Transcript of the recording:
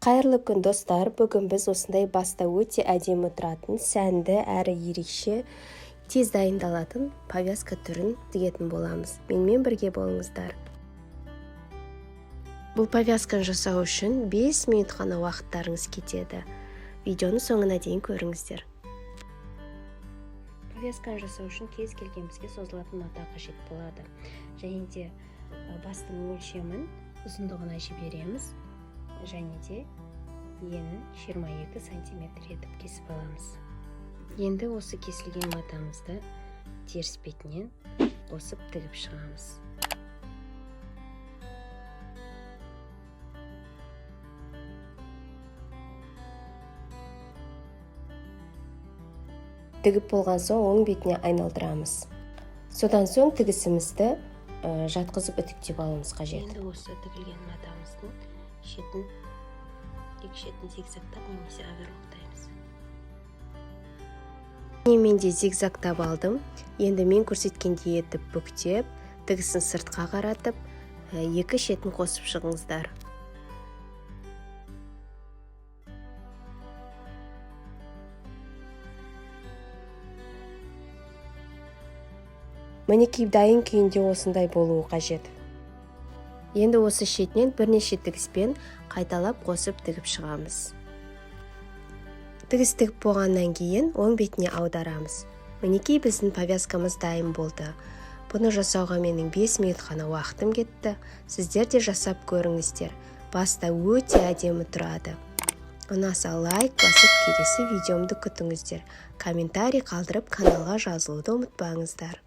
Қайырлы күн, достар! Бүгін біз осындай баста өте әдемі тұратын, сәнді әрі ерекше, тез дайындалатын повязка түрін тігетін боламыз. Менімен бірге болыңыздар. Бұл повязканы жасау үшін 5 минут қана уақыттарыңыз кетеді. Видеоны соңына дейін көріңіздер. Повязканы жасау үшін кез келген бізге созылатын мата қажет болады. Және де бастың өлшемін ұзындығына жібереміз және де енін 22 сантиметр етіп кесіп аламыз. Енді осы кесілген матамызды теріс бетінен қосып тігіп шығамыз. Тігіп болған соң оң бетіне айналдырамыз. Содан соң тігісімізді жатқызып, үтіктеп алуымыз қажет. Енді осы тігілген матамыздың шетін, екі шетін зигзагтап немесе оверлоктаймыз. Мен де зигзагтап алдым. Енді мен көрсеткендей етіп бүктеп, тігісін сыртқа қаратып, екі шетін қосып шығыңыздар. Мінекей, дайын күйінде осындай болуы қажет. Енді осы шетінен бірнеше тігіспен қайталап қосып тігіп шығамыз. Тігіс тігіп болғаннан кейін оң бетіне аударамыз. Мінекей, біздің повязкамыз дайын болды. Бұны жасауға менің 5 минут қана уақытым кетті. Сіздер де жасап көріңіздер, баста өте әдемі тұрады. Ұнаса, лайк басып, келесі видеомды күтіңіздер. Комментарий қалдырып, каналға жазылуды ұмытпаңыздар.